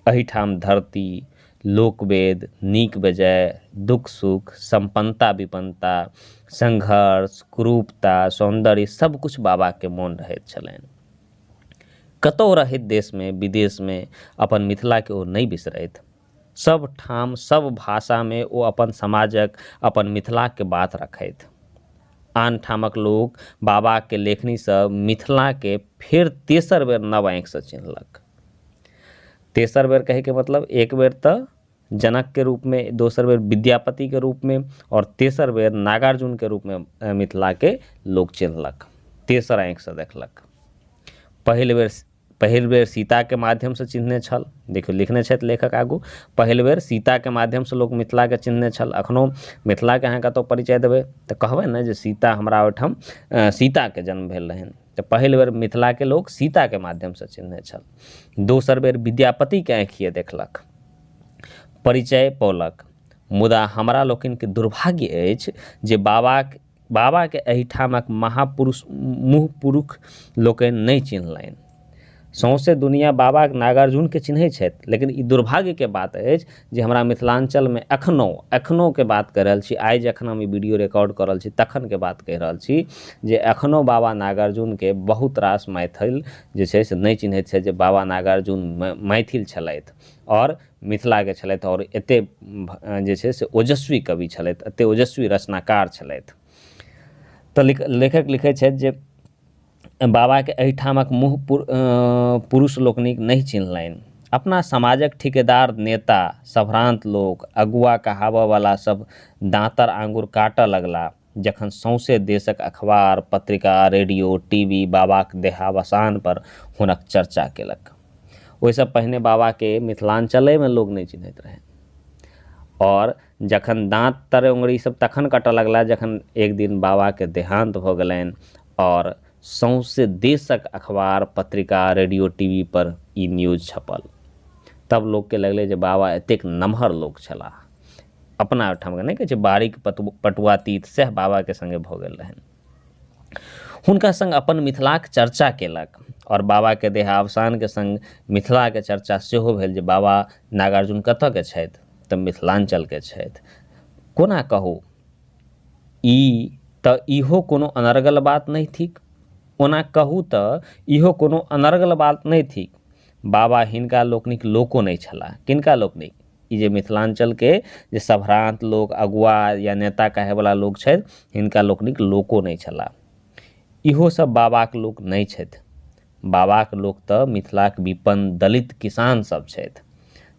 एहिठाम धरती, लोकवेद, नीक बेजाय, दुख सुख, सम्पन्नता विपन्नता, संघर्ष, कुरूपता, सौन्दर्य सब किछु बाबाके मोन रहैत छलनि। कतहु रहैत देशमे विदेशमे अपन मिथिलाके ओ नहि बिसरथि। सब ठाम सब भाषामे ओ अपन समाजक, अपन मिथिलाके बात रखथि। आन ठामक लोक बाबाके लेखनीसँ मिथिलाके फेर तेसर बेर नव आँखिसँ चिन्हलक। तेसर बेर कहैके मतलब एक बेर तऽ जनकके रूपमे, दोसर बेर विद्यापतिके रूपमे और तेसर बेर नागार्जुनके रूपमे मिथिलाके लोक चिन्हलक, तेसर आँखिसँ देखलक। पहिल बेर सीताके माध्यमसँ चिन्हने छल। देखियौ लिखने छथि लेखक आगू, पहिल बेर सीताके माध्यमसँ लोक मिथिलाके चिन्हने छल। अखनो मिथिलाके अहाँ कतहु परिचय देबै तऽ कहबै ने जे सीता हमरा ओहिठाम सीताके जन्म भेल रहनि। तऽ पहिल बेर मिथिलाके लोक सीताके माध्यमसँ चिन्हने छल। दोसर बेर विद्यापतिके आँखिए देखलक, परिचय पौलक। मुदा हमरा लोकनिके दुर्भाग्य अछि जे बाबाके एहिठामक महापुरुष मुँह पुरुष लोकनि नहि चिन्हलनि। सौंसे दुनिया बाबा नागार्जुनके चिन्है छथि, लेकिन ई दुर्भाग्यके बात अछि जे हमरा मिथिलाञ्चलमे एखनोके बात कहि रहल छी, आइ जखन हम ई वीडियो रिकॉर्ड कऽ रहल छी तखनके बात कहि रहल छी जे एखनो बाबा नागार्जुनके बहुत रास मैथिल जे छै से नहि चिन्हैत छथि जे बाबा नागार्जुन मैथिल छलथि और मिथिलाके छलथि और एते जे छै से ओजस्वी कवि छलथि, एते ओजस्वी रचनाकार छलथि। तऽ लेखक लिखै छथि जे बाबाके एहिठामक मुँह पुरुष लोकनिक नहि चिन्हलनि। अपना समाजक ठेकेदार, नेता, सभ्रान्त लोक, अगुआ कहाबऽवला सब दाँतर आङ्गुर काटऽ लगला जखन सौंसे देशक अखबार, पत्रिका, रेडियो, टीवी बाबाक देहावसान पर हुनक चर्चा केलक। ओहिसँ पहिने बाबाके मिथिलाञ्चलेमे लोक नहि चिन्हैत रहनि। और जखन दाँत तर उंगरी सब तखन कटऽ लगला जखन एक दिन बाबाके देहान्त भऽ गेलनि और सौंसे देशक अखबार पत्रिका रेडियो टी वी पर ई न्यूज छपल। तब लोकके लगलै जे बाबा एतेक नमहर लोक छलाह। अपना ओहिठामके नहि कहै छै बारीक पटुआ तीत, सएह बाबाके सङ्गे भऽ गेल रहनि। हुनका सङ्ग अपन मिथिलाक चर्चा केलक आओर बाबाके देहावसानके सङ्ग मिथिलाके चर्चा सेहो भेल जे बाबा नागार्जुन कतऽके छथि, तऽ मिथिलाञ्चलके छथि। कोना कहू, ई तऽ इहो कोनो अनर्गल बात नहि थिक। ओना कहू तऽ इहो कोनो अनर्गल बात नहि थिक। बाबा हिनका लोकनिक लोको नहि छलाह। किनका लोकनिक? ई जे मिथिलाञ्चलके जे सभ्रान्त लोक, अगुआ या नेता कहैवला लोक छथि, हिनका लोकनिक लोको नहि छलाह। इहो सब बाबाक लोक नहि छथि। बाबाक लोक तऽ मिथिलाक विपन्न दलित किसान सब छथि,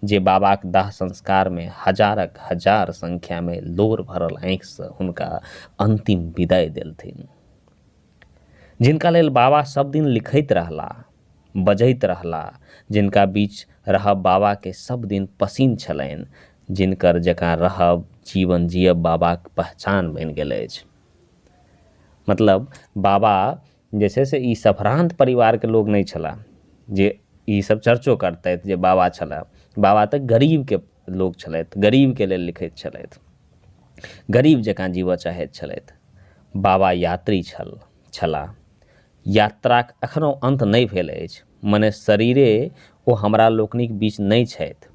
जे बाबाक दाह संस्कारमे हजारक हजार संख्यामे लोर भरल आँखिसँ हुनका अन्तिम विदाइ देलथिन। जिनका लेल बाबा सब दिन लिखैत रहला, बजैत रहला, जिनका बीच रहब बाबाके सब दिन पसिन छलनि, जिनकर जकाँ रहब जीवन जियब बाबाक पहचान बनि गेल अछि। मतलब बाबा जे छै से ई सभ्रान्त परिवारके लोक नहि छलाह जे ई सब चर्चो करतथि जे बाबा छलाह। बाबा तऽ गरीबके लोक छलथि, गरीबके लेल लिखैत छलथि, गरीब जकाँ जीवऽ चाहैत छलथि। बाबा यात्री छलाह। यात्राक एखनो अन्त नहि भेल अछि। मने शरीरे ओ हमरा लोकनिक बीच नहि छथि,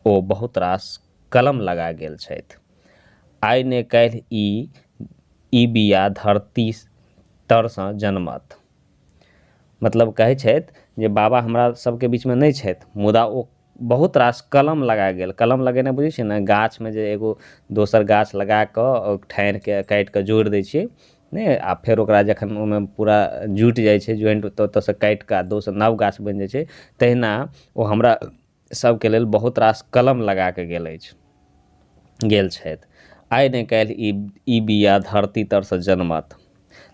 ओ बहुत रास कलम लगा गेल छथि। आइ ने काल्हि ई बिया धरती तरसँ जनमत। मतलब कहै छथि जे बाबा हमरा सबके बीचमे नहि छथि, मुदा ओ बहुत रास कलम लगा गेल। कलम लगेनाइ बुझै छियै ने, गाछमे जे एगो दोसर गाछ लगा कऽ ठानिके काटिके जोड़ि दै छियै नहि, आ फेर ओकरा जखन ओहिमे पूरा जुटि जाइ छै ज्वाइंट, तऽ ओतऽसँ काटिके आ दोसर नव गाछ बनि जाइ छै। तहिना ओ हमरा सबके लेल बहुत रास कलम लगा कऽ गेल अछि, गेल छथि। आइ ने काल्हि ई बिया धरती तरसँ जनमत।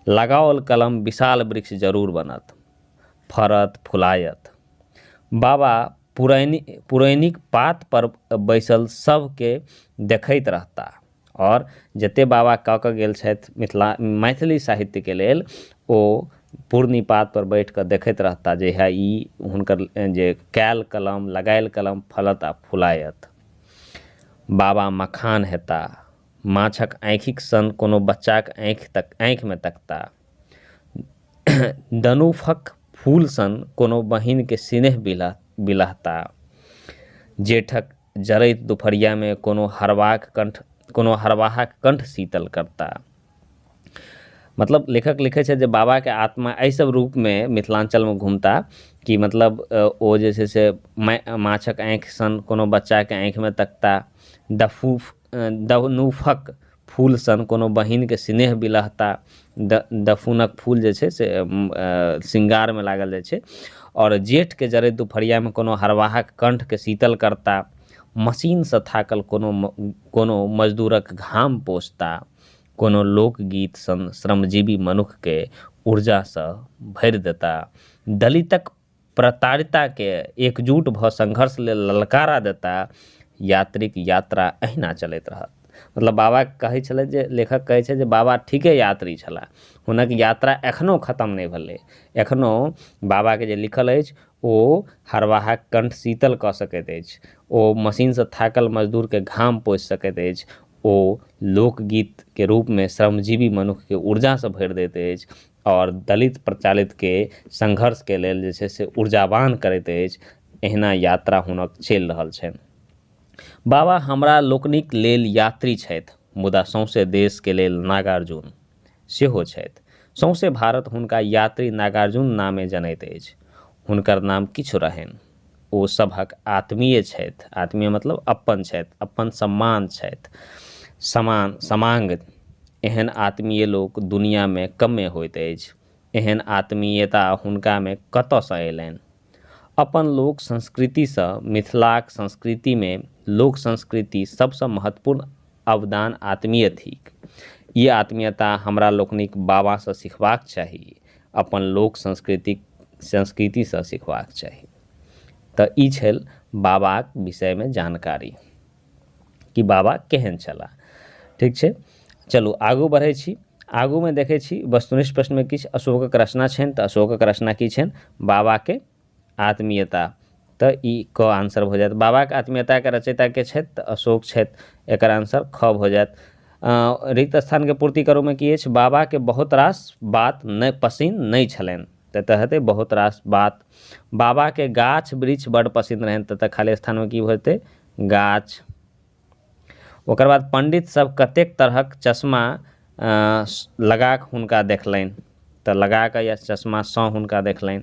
लगाओल कलम विशाल वृक्ष जरूर बनत, फड़त फुलायत। बाबा पुरैनिक पात पर बैसल सबके देखैत रहता। और जते बाबा कऽ कऽ गेल छथि मिथिला मैथिली साहित्यके लेल, ओ पूर्णी पात पर बैठ कऽ देखैत रहता जे है ई हुनकर जे कयल कलम लगायल कलम फलत आ फुलायत। बाबा मखान हेता, माछक आँखिक सन कोनो बच्चाक आँखिमे तकता। दनुफक फूल सन कोनो बहिनके स्नेह बिलहता। जेठक जरैत दुपहरियामे कोनो हरवाहाक कंठ शीतल करता। मतलब लेखक लिखै छै जे बाबाके आत्मा एहि सब रूपमे मिथिलाञ्चलमे घुमता कि मतलब ओ जे छै से माछक आँखि सन कोनो बच्चाके आँखिमे तकता, दनुफक फूल सन कोनो बहिनके स्नेह बिलहता। दफूनक फूल जे छै से श्रृंगारमे लागल जाइ छै। और जेठके जरैत दुपहरियामे कोनो हरवाहाक कंठके शीतल करता। मशीनसँ थाकल कोनो मजदूरक घाम पोसता। कोनो लोकगीत सन श्रमजीवी मनुक्खके ऊर्जासँ भरि देता। दलितक प्रताड़िताके एकजुट भऽ संघर्ष लेल ललकारा देता। यात्रीक यात्रा अहिना चलैत रहत। मतलब बाबा कहै छलै जे, लेखक कहै छै जे बाबा ठीके यात्री छलाह, हुनक यात्रा एखनो खत्म नहि भेलै। एखनो बाबाके जे लिखल अछि ओ हरवाहाक कंठ शीतल कऽ सकैत अछि, ओ मशीनसँ थाकल मजदूरके घाम पोसि सकैत अछि, ओ लोकगीतके रूपमे श्रमजीवी मनुक्खके ऊर्जासँ भरि दैत अछि और दलित प्रचालितके संघर्षके लेल जे छै से ऊर्जावान करैत अछि। एहिना यात्रा हुनक चलि रहल छनि। बाबा हमरा लोकनिक लेल यात्री छथि, मुदा सौंसे देशके लेल नागार्जुन सेहो छथि। सौंसे भारत हुनका यात्री नागार्जुन नामे जनैत अछि। हुनकर नाम किछु रहनि, ओ सभक आत्मीय छथि। आत्मीय मतलब अपन छथि, अपन सम्मान छथि, समांग। एहन आत्मीय लोक दुनियामे कमे होइत अछि। एहन आत्मीयता हुनकामे कतऽसँ अयलनि? अपन लोक संस्कृतिसँ मिथिलाक संस्कृतिमे लोक संस्कृति सबसँ महत्वपूर्ण अवदान आत्मीय थिक। ई आत्मीयता हमरा लोकनिक बाबासँ सिखबाक चाही, अपन लोक संस्कृतिसँ सिखबाक चाही। तऽ ई छल बाबाक विषयमे जानकारी कि बाबा केहन छलाह। ठीक छै, चलू आगू बढ़ै छी। आगूमे देखै छी वस्तुनिष्ठ प्रश्नमे किछु अशोकक रचना छनि, तऽ अशोकक रचना की छनि? बाबाके आत्मीयता, तऽ ई क आंसर भऽ जायत। बाबाके आत्मीयताके रचयिता के छथि? तऽ अशोक छथि, एकर आंसर ख भऽ जायत। रिक्त स्थानके पूर्ति करूमे की अछि? बाबाके बहुत रास बात नहि पसिन नहि छलनि, तऽ एतऽ हेतै बहुत रास बात। बाबाके गाछ वृक्ष बड्ड पसिन रहनि, तऽ खाली स्थानमे की भऽ जेतै? गाछ। ओकर बाद पंडित सब कतेक तरहक चश्मा लगा कऽ हुनका देखलनि, तऽ लगा कऽ या चश्मासँ हुनका देखलनि,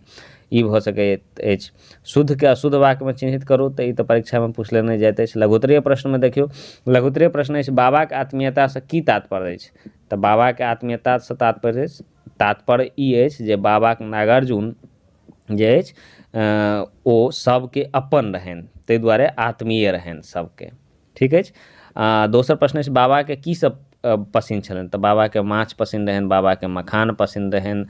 ई भऽ सकैत अछि। शुद्धके अशुद्ध वाक्यमे चिन्हित करू, तऽ ई तऽ परीक्षामे पुछले नहि जाइत अछि। लघुत्तरीय प्रश्नमे देखियौ, लघुत्तरीय प्रश्न अछि बाबाके आत्मीयतासँ की तात्पर्य अछि? तऽ बाबाके आत्मीयतासँ तात्पर्य ई अछि जे बाबाके नागार्जुन जे अछि ओ सबके अपन रहनि, ताहि दुआरे आत्मीय रहनि सबके। ठीक अछि। दोसर प्रश्न अछि बाबाके की सब पसिन छलनि? तऽ बाबाके माछ पसिन रहनि, बाबाके मखान पसिन रहनि,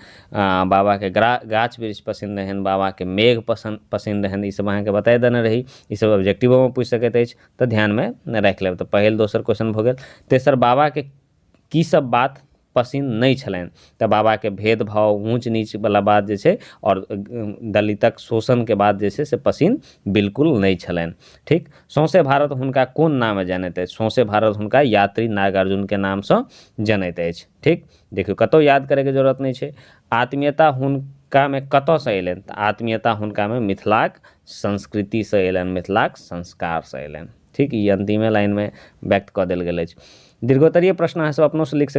बाबाके गाछ वृक्ष पसिन रहनि, बाबाके मेघ पसिन रहनि। ई सब अहाँके बता देने रही, ई सब ऑब्जेक्टिवोमे पूछि सकैत अछि, तऽ ध्यानमे राखि लेब। तऽ पहिल दोसर क्वेश्चन भऽ गेल। तेसर, बाबाके की सब बात पसिन नहि छलनि? तऽ बाबाके भेदभाव ऊँच नीचवला बात जे छै आओर दलितक शोषणके बात जे छै से पसिन बिल्कुल नहि छलनि। ठीक। सौंसे भारत हुनका कोन नामे जनैत अछि? सौंसे भारत हुनका यात्री नागार्जुनके नामसँ जनैत अछि। ठीक। देखियौ कतहु याद करैके जरूरत नहि छै। आत्मीयता हुनकामे कतऽसँ अयलनि? तऽ आत्मीयता हुनकामे मिथिलाक संस्कृतिसँ अयलनि, मिथिलाक संस्कारसँ अयलनि। ठीक। ई अन्तिमे लाइनमे व्यक्त कऽ देल गेल अछि। दीर्घोत्तरीय प्रश्न अहाँ सब अपनोसँ लिख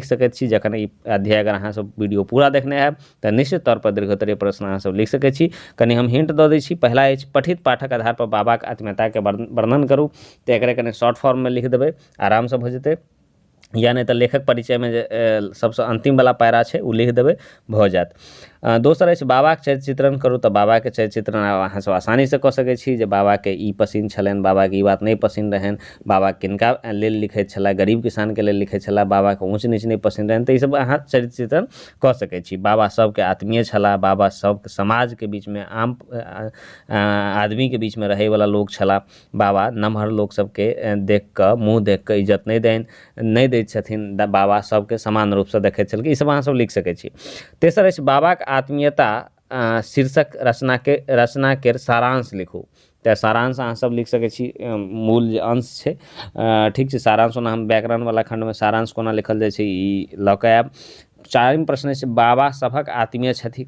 सकैत छी। जखन ई अध्याय अगर अहाँ सब वीडियो पूरा देखने हैब तऽ निश्चित तौर पर दीर्घोत्तरीय प्रश्न अहाँ सब लिख सकैत छी। कनि हम हिंट दऽ दै छी। पहला अछि पठित पाठक आधार पर बाबाके आत्मीयताके वर्णन करू, तऽ एकरे कनि शॉर्ट फॉर्ममे लिख देबै, आरामसँ भऽ जेतै। या नहि तऽ लेखक परिचयमे जे सबसँ अन्तिमवला पैरा छै ओ लिख देबै, भऽ जायत। दोसर अछि बाबाके चरित्र चित्रण करू, तऽ बाबाके चरित्र चित्रण अहाँ सब आसानीसँ कऽ सकै छी जे बाबाके ई पसिन छलनि, बाबाके ई बात नहि पसिन रहनि, बाबा किनका लेल लिखैत छलाह, गरीब किसानके लेल लिखैत छलाह, बाबाके ऊँच नीच नहि पसिन रहनि, तऽ ई सब अहाँ चरित्र चित्रण कऽ सकै छी। बाबा सबके आत्मीय छलाह, बाबा सब समाजके बीचमे आम आदमीके बीचमे रहैवला लोक छलाह, बाबा नमहर लोक सबके देख कऽ मुँह देख कऽ इज्जत नहि दैत छथिन, बाबा सबके समान रूपसँ देखैत छलखिन। ई सब अहाँ सब लिख सकै छी। तेसर अछि बाबाके आत्मीयता शीर्षक रचनाके सारांश लिखू, तऽ सारांश अहाँ सब लिख सकै छी। मूल जे अंश छै, ठीक छै, सारांश ओना हम व्याकरणवला खण्डमे सारांश कोना लिखल जाइ छै ई लऽ कऽ आयब। चारिम प्रश्न अछि बाबा सभक आत्मीय छथि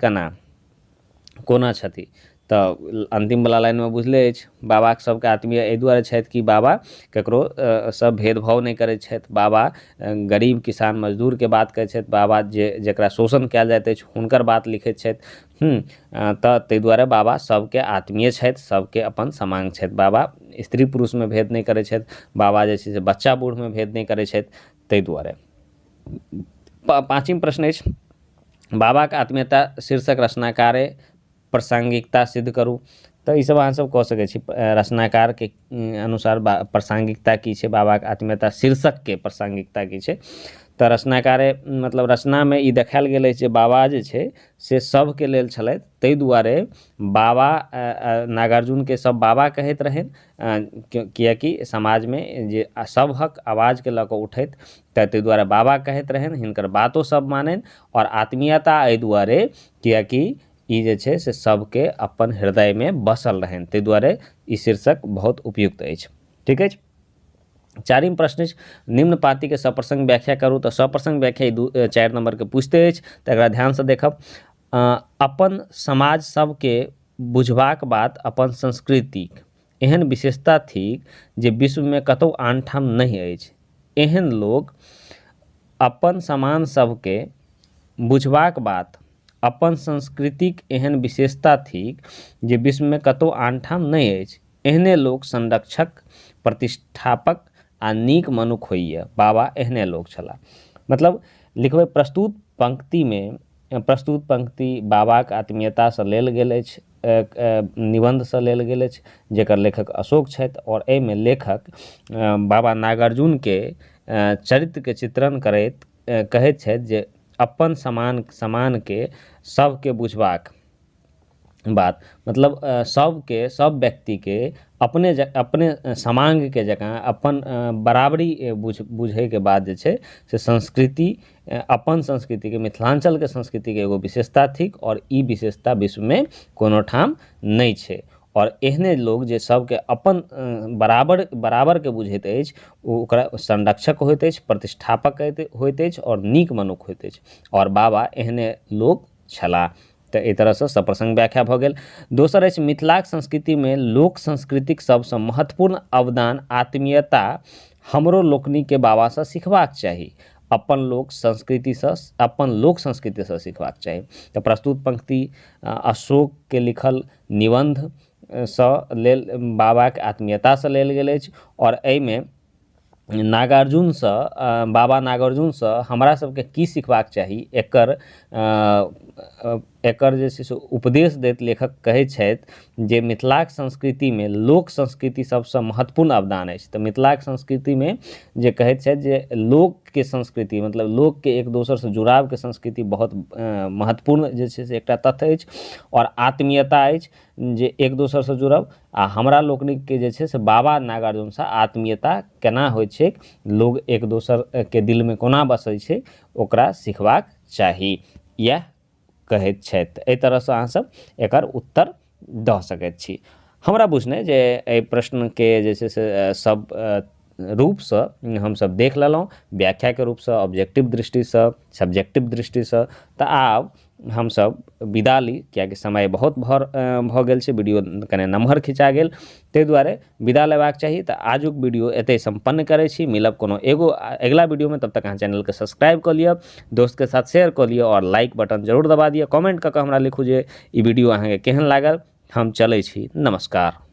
कोना छथि? तऽ अन्तिमवला लाइनमे बुझले अछि बाबाके सबके आत्मीय एहि दुआरे छथि कि बाबा ककरो सब भेदभाव नहि करै छथि, बाबा गरीब किसान मजदूरके बात करै छथि, बाबा जे जकरा शोषण कयल जाइत अछि हुनकर बात लिखैत छथि। तऽ ताहि दुआरे बाबा सबके आत्मीय छथि, सबके अपन समांग छथि। बाबा स्त्री पुरुषमे भेद नहि करै छथि, बाबा जे छै से बच्चा बूढ़मे भेद नहि करै छथि, ताहि दुआरे। पाँचिम प्रश्न अछि बाबाके आत्मीयता शीर्षक रचनाकारे प्रासंगिकता सिद्ध करू, तऽ ई सब अहाँ सब कऽ सकै छी। रचनाकारके अनुसार प्रासंगिकता की छै, बाबाके आत्मीयता शीर्षकके प्रासंगिकता की छै। तऽ रचनाकारे मतलब रचनामे ई देखायल गेल अछि जे बाबा जे छै से सबके लेल छलथि, ताहि दुआरे बाबा नागार्जुनके सब बाबा कहैत रहनि, किएकि समाजमे जे सबहक आवाजके लऽ कऽ उठैत, तऽ ताहि दुआरे बाबा कहैत रहनि, हिनकर बातो सब माननि। आओर आत्मीयता एहि दुआरे किएकि ई जे छै से सबके अपन हृदयमे बसल रहनि, ताहि दुआरे ई शीर्षक बहुत उपयुक्त अछि। ठीक अछि। चारिम प्रश्न अछि निम्न पाँतिके सप्रसंग व्याख्या करू, तऽ सप्रसंग व्याख्या ई 4 नम्बरके पूछते अछि, तऽ एकरा ध्यानसँ देखब। अपन समाज सबके बुझबाक बात अपन संस्कृतिक एहन विशेषता थिक जे विश्वमे कतहु आन ठाम नहि अछि। एहन लोक अपन समान सबके बुझबाक बात अपन संस्कृतिक एहन विशेषता थिक जे विश्वमे कतहु आन ठाम नहि अछि। एहने लोक संरक्षक, प्रतिष्ठापक आ नीक मनुख होइए। बाबा एहने लोक छलाह। मतलब लिखबै प्रस्तुत पंक्तिमे, प्रस्तुत पंक्ति बाबाके आत्मीयतासँ लेल गेल अछि, निबन्धसँ लेल गेल अछि, जकर लेखक अशोक छथि। आओर एहिमे लेखक बाबा नागार्जुनके चरित्रके चित्रण करैत कहैत छथि जे अपन समानके सबके बुझबाक बात, मतलब सबके सब व्यक्तिके अपने अपने समाङ्गके जकाँ अपन बराबरी बुझैके बाद जे छै से संस्कृति अपन संस्कृतिके मिथिलाञ्चलके संस्कृतिके एगो विशेषता थिक। आओर ई विशेषता विश्वमे कोनो ठाम नहि छै। आओर एहने लोक जे सभके अपन बराबर बराबरके बुझैत अछि ओ ओकरा संरक्षक होइत अछि, प्रतिष्ठापक होइत अछि आओर नीक मनुख होइत अछि। आओर बाबा एहने लोक छलाह। तऽ एहि तरहसँ सप्रसङ्ग व्याख्या भऽ गेल। दोसर अछि मिथिलाक संस्कृतिमे लोक संस्कृतिक सबसँ महत्वपूर्ण अवदान आत्मीयता हमरो लोकनिके बाबासँ सिखबाक चाही, अपन लोक संस्कृतिसँ अपन लोक संस्कृतिसँ सिखबाक चाही। तऽ प्रस्तुत पंक्ति अशोकके लिखल निबन्धसँ लेल बाबाके आत्मीयतासँ लेल गेल अछि। आओर एहिमे नागार्जुनसँ बाबा नागार्जुनसँ हमरा सबके की सिखबाक चाही एकर एकर जे छै से उपदेश दैत लेखक कहै छथि जे मिथिलाक संस्कृतिमे लोक संस्कृति सबसँ महत्वपूर्ण अवदान अछि। तऽ मिथिलाक संस्कृतिमे जे कहैत छथि जे लोकके संस्कृति मतलब लोकके एक दोसरसँ जुड़ावके संस्कृति बहुत महत्वपूर्ण जे छै से एकटा तथ्य अछि आओर आत्मीयता अछि जे एक दोसरसँ जुड़ब। आ हमरा लोकनिके जे छै से बाबा नागार्जुनसँ आत्मीयता केना होइ छै, लोग एक दोसरके दिलमे कोना बसै छै, ओकरा सिखबाक चाही, इएह कहैत छथि। एहि तरहसँ अहाँसब एकर उत्तर दऽ सकैत छी। हमरा बुझने जे एहि प्रश्नके जे छै से सब रूपसँ हमसब देख लेलहुँ, व्याख्याके रूपसँ, ऑब्जेक्टिव दृष्टिसँ, सब्जेक्टिव दृष्टिसँ। तऽ आब हमसब विदा ली, कियाकि समय बहुत भऽ गेल छै, वीडियो कने नमहर खिचा गेल, ताहि दुआरे विदा लेबाक चाही। तऽ आजुक वीडियो एतहि सम्पन्न करै छी, मिलब कोनो एगो अगिला वीडियोमे। तब तक अहाँ चैनलके सब्सक्राइब कऽ लिअ, दोस्तके साथ शेयर कऽ लिअ आओर लाइक बटन जरूर दबा दिअ। कमेंट कऽ कऽ हमरा लिखू जे ई वीडियो अहाँके केहन लागल। हम चलै छी, नमस्कार।